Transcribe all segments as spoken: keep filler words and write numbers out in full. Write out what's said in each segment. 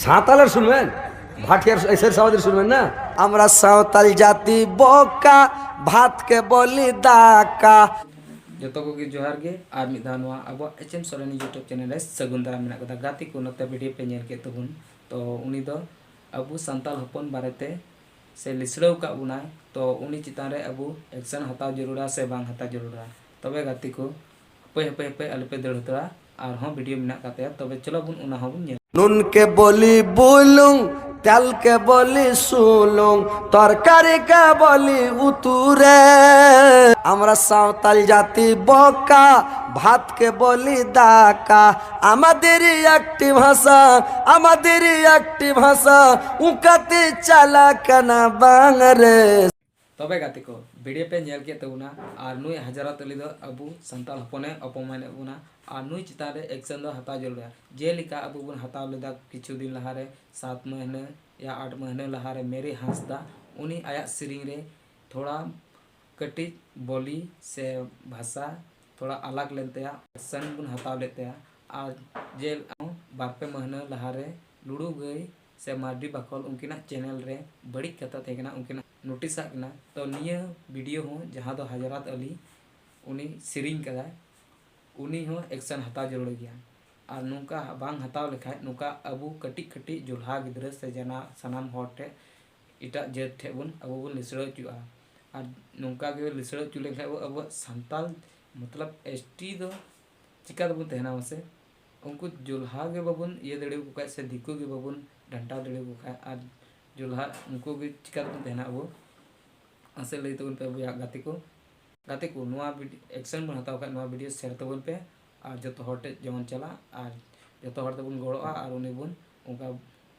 সাঁওতালের শুনবেন, ভাটিয়ার এসের সমাজের শুনবেন না। আমরা সাঁওতাল জাতি বোকা, ভাতকে বলি দাকা। ᱡᱚᱛᱚ ᱠᱚᱜᱮ ᱡᱚᱦᱟᱨ ᱜᱮ᱾ ᱟᱨ ᱢᱤᱫ ᱫᱷᱟᱣ ᱱᱚᱣᱟ ᱟᱵᱚᱣᱟᱜ H M Soren YouTube channel ᱨᱮ ᱥᱟᱹᱜᱩᱱ ᱫᱟᱨᱟᱢ ᱢᱮᱱᱟᱜ ᱠᱟᱫᱟ᱾ ᱜᱟᱛᱮ ᱠᱚ, ᱱᱚᱛᱮ video ᱯᱮ ᱧᱮᱞ ᱠᱮᱫ ᱛᱟᱵᱚᱱ, ᱛᱚ ᱩᱱᱤ ᱫᱚ ᱟᱵᱚ ᱥᱟᱱᱛᱟᱲ ᱦᱚᱯᱚᱱ ᱵᱟᱨᱮᱛᱮ ᱥᱮ ᱞᱤᱥᱲᱟᱹᱣ ᱠᱟᱜ ᱵᱚᱱᱟᱭ, ᱛᱚ ᱩᱱᱤ ᱪᱮᱛᱟᱱ ᱨᱮ ᱟᱵᱚ action ᱦᱟᱛᱟᱣ ᱡᱟᱹᱨᱩᱲᱟ ᱥᱮ ᱵᱟᱝ ᱦᱟᱛᱟᱣ ᱡᱟᱹᱨᱩᱲᱟ? ᱛᱚᱵᱮ ᱜᱟᱛᱮ ᱠᱚ, ᱦᱟᱯᱳᱭ ᱦᱟᱯᱳᱭ ᱦᱟᱯᱳᱭ, ᱟᱞᱚᱯᱮ ᱫᱟᱹᱲ ᱦᱟᱛᱟᱲᱟ, ᱟᱨᱦᱚᱸ video ᱢᱮᱱᱟᱜ ᱠᱟᱜ ᱛᱟᱭᱟ, ᱛᱚᱵᱮ ᱪᱚᱞᱚ ᱵᱚᱱ ᱚᱱᱟ ᱦᱚᱸᱵᱚᱱ ᱧᱮᱞ᱾ ᱱᱩᱱᱠᱮ ᱵᱚᱞᱤ ᱵᱩᱞᱩᱝ, ᱛᱮᱞᱠᱮ ᱵᱚᱞᱤ ᱥᱩᱞᱩᱝ, ᱛᱚᱨᱠᱟᱨᱤ ᱠᱮ ᱵᱚᱞᱤ ᱩᱛᱩ ᱨᱮ᱾ আমরা সাঁওতাল জাতি বোকা, ভাতকে বলি দাকা। আমাদেরই একটি ভাষা, আমাদেরই একটি ভাষা, উকাতে চালা কানা বাংরে। ᱛᱚᱵᱮ ᱜᱟᱛᱮ ᱠᱚ, video ᱯᱮ ᱧᱮᱞ ᱠᱮᱫ ᱛᱟᱵᱚᱱᱟ, ᱟᱨ ᱱᱩᱭ ᱦᱟᱡᱨᱟᱛ ᱟᱞᱤ ᱫᱚ ᱟᱵᱚ ᱥᱟᱱᱛᱟᱲ ᱦᱚᱯᱚᱱᱮ ᱚᱯᱚᱢᱟᱱᱮᱫ ᱵᱚᱱᱟ, ᱟᱨ ᱱᱩᱭ ᱪᱮᱛᱟᱱ ᱨᱮ action ᱫᱚ ᱦᱟᱛᱟᱣ ᱡᱟᱹᱨᱩᱲᱟ᱾ ᱡᱮᱞᱮᱠᱟ ᱟᱵᱚ ᱵᱚᱱ ᱦᱟᱛᱟᱣ ᱞᱮᱫᱟ ᱠᱤᱪᱷᱩ ᱫᱤᱱ ᱞᱟᱦᱟᱨᱮ, ᱥᱟᱛ ᱢᱟᱹᱦᱱᱟᱹ ᱭᱟ ᱟᱴ ᱢᱟᱹᱦᱱᱟᱹ ᱞᱟᱦᱟᱨᱮ ᱢᱮᱨᱤ ᱦᱟᱸᱥᱫᱟ, ᱩᱱᱤ ᱟᱭᱟᱜ ᱥᱮᱨᱮᱧ ᱨᱮ ᱛᱷᱚᱲᱟ ᱠᱟᱹᱴᱤᱡ ᱵᱚᱞᱤ ᱥᱮ ᱵᱷᱟᱥᱟ ᱛᱷᱚᱲᱟ ᱟᱞᱟᱜᱽ ᱞᱮᱱ ᱛᱟᱭᱟ, action ᱵᱚᱱ ᱦᱟᱛᱟᱣ ᱞᱮᱫ ᱛᱟᱭᱟ᱾ ᱟᱨ ᱡᱮ ᱵᱟᱨ ᱯᱮ ᱢᱟᱹᱦᱱᱟᱹ ᱞᱟᱦᱟᱨᱮ ᱞᱩᱲᱩ ᱜᱟᱹᱭ ᱥᱮ ᱢᱟᱨᱰᱤ ᱵᱟᱠᱷᱳᱞ ᱩᱱᱠᱤᱱᱟᱜ channel ᱨᱮ ᱵᱟᱹᱲᱤᱡ ᱠᱟᱛᱷᱟ ᱛᱟᱦᱮᱸ ᱠᱟᱱᱟ, ᱩᱱᱠᱤᱱᱟᱜ notice ᱟᱜ ᱠᱤᱱᱟ᱾ ᱛᱚ ᱱᱤᱭᱟᱹ video ᱦᱚᱸ, ᱡᱟᱦᱟᱸ ᱫᱚ ᱦᱟᱡᱨᱟᱛ ᱟᱞᱤ ᱩᱱᱤ ᱥᱮᱨᱮᱧ ᱠᱟᱫᱟᱭ, ᱩᱱᱤ ᱦᱚᱸ action ᱦᱟᱛᱟᱣ ᱡᱟᱹᱨᱩᱲ ᱜᱮᱭᱟ᱾ ᱟᱨ ᱱᱚᱝᱠᱟ ᱵᱟᱝ ᱦᱟᱛᱟᱣ ᱞᱮᱠᱷᱟᱡ, ᱱᱚᱝᱠᱟ ᱟᱵᱚ ᱠᱟᱹᱴᱤᱡ ᱠᱟᱹᱴᱤᱡ ᱡᱚᱞᱦᱟ ᱜᱤᱫᱽᱨᱟᱹ ᱥᱮ ᱡᱟᱱᱟ-, ᱥᱟᱱᱟᱢ ᱦᱚᱲ ᱴᱷᱮᱡ, ᱮᱴᱟᱜ ᱡᱟᱹᱛ ᱴᱷᱮᱡ ᱵᱚᱱ, ᱟᱵᱚ ᱵᱚᱱ ᱞᱤᱥᱲᱟᱹ ᱦᱚᱪᱚᱜᱼᱟ᱾ ᱟᱨ ᱱᱚᱝᱠᱟ ᱜᱮ ᱞᱤᱥᱲᱟᱹ ᱦᱚᱪᱚ ᱞᱮᱱᱠᱷᱟᱡ ᱵᱚ, ᱟᱵᱚᱣᱟᱜ ᱥᱟᱱᱛᱟᱞ, ᱢᱚᱛᱞᱚᱵ, S T ᱫᱚ ᱪᱤᱠᱟ ᱛᱮᱵᱚᱱ ᱛᱟᱦᱮᱱᱟ ᱢᱟᱥᱮ? ᱩᱱᱠᱩ ᱡᱚᱞᱦᱟ ᱜᱮ ᱵᱟᱵᱚᱱ ᱤᱭᱟᱹ ᱫᱟᱲᱮᱭᱟᱠᱚ ᱠᱷᱟᱡ ᱥᱮ ᱫᱤᱠᱩ ᱜᱮ ᱵᱟᱵᱚᱱ ᱰᱟᱱᱴᱟ ᱫᱟᱲᱮᱭᱟᱠᱚ ᱠᱷᱟᱡ, ᱟᱨ ᱡᱚᱞᱦᱟ ᱩᱱᱠᱩ ᱜᱮ ᱪᱤᱠᱟ ᱛᱮᱵᱚᱱ ᱛᱟᱦᱮᱱᱟ ᱟᱵᱚ? ᱟᱥᱮ ᱞᱟᱹᱭ ᱛᱟᱵᱚᱱ ᱯᱮ ᱵᱚᱭᱦᱟ ᱜᱟᱛᱮ ᱠᱚ᱾ ᱜᱟᱛᱮ ᱠᱚ, ᱱᱚᱣᱟ ᱵᱷᱤᱰ-, action ᱵᱚᱱ ᱦᱟᱛᱟᱣ ᱠᱷᱟᱡ, ᱱᱚᱣᱟ video share ᱛᱟᱵᱚᱱ ᱯᱮ ᱟᱨ ᱡᱚᱛᱚ ᱦᱚᱲ ᱴᱷᱮᱡ ᱡᱮᱢᱚᱱ ᱪᱟᱞᱟᱜ, ᱟᱨ ᱡᱚᱛᱚ ᱦᱚᱲ ᱛᱮᱵᱚᱱ ᱜᱚᱲᱚᱜᱼᱟ ᱟᱨ ᱩᱱᱤ ᱵᱚᱱ ᱚᱱᱠᱟ,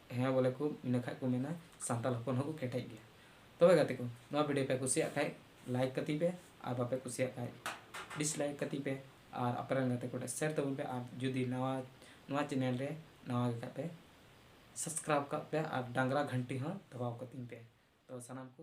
ᱦᱮᱸ ᱵᱚᱞᱮ ᱠᱚ, ᱤᱱᱟᱹ ᱠᱷᱟᱡ ᱠᱚ ᱢᱮᱱᱟ ᱥᱟᱱᱛᱟᱲ ᱦᱚᱯᱚᱱ ᱦᱚᱸᱠᱚ ᱠᱮᱴᱮᱡ ᱜᱮᱭᱟ᱾ ᱛᱚᱵᱮ ᱜᱟᱛᱮ ᱠᱚ, ᱱᱚᱣᱟ video ᱯᱮ ᱠᱩᱥᱤᱭᱟᱜ ᱠᱷᱟᱡ like ᱠᱟᱹᱛᱤᱧ ᱯᱮ, ᱟᱨ ᱵᱟᱯᱮ ᱠᱩᱥᱤᱭᱟᱜ ᱠᱷᱟᱡ dislike ᱠᱟᱹᱛᱤᱧ ᱯᱮ, ᱟᱨ ᱟᱯᱮ ᱨᱮᱱ ᱜᱟᱛᱮ ᱠᱚ ᱴᱷᱮᱡ share ᱛᱟᱵᱚᱱ ᱯᱮ, ᱟᱨ ᱡᱩᱫᱤ ᱱᱟᱣᱟ, ᱱᱚᱣᱟ channel ᱨᱮ ᱱᱟᱣᱟ ᱜᱮ ᱠᱷᱟᱡ ᱯᱮ, subscribe ᱠᱟᱜ ᱯᱮ ᱟᱨ ᱰᱟᱝᱨᱟ ᱜᱷᱟᱱᱴᱤ ᱦᱚᱸ ᱫᱟᱵᱟᱣ ᱠᱟᱹᱛᱤᱧ ᱯᱮ᱾ ᱛᱚ ᱥᱟᱱᱟᱢ ᱠᱚ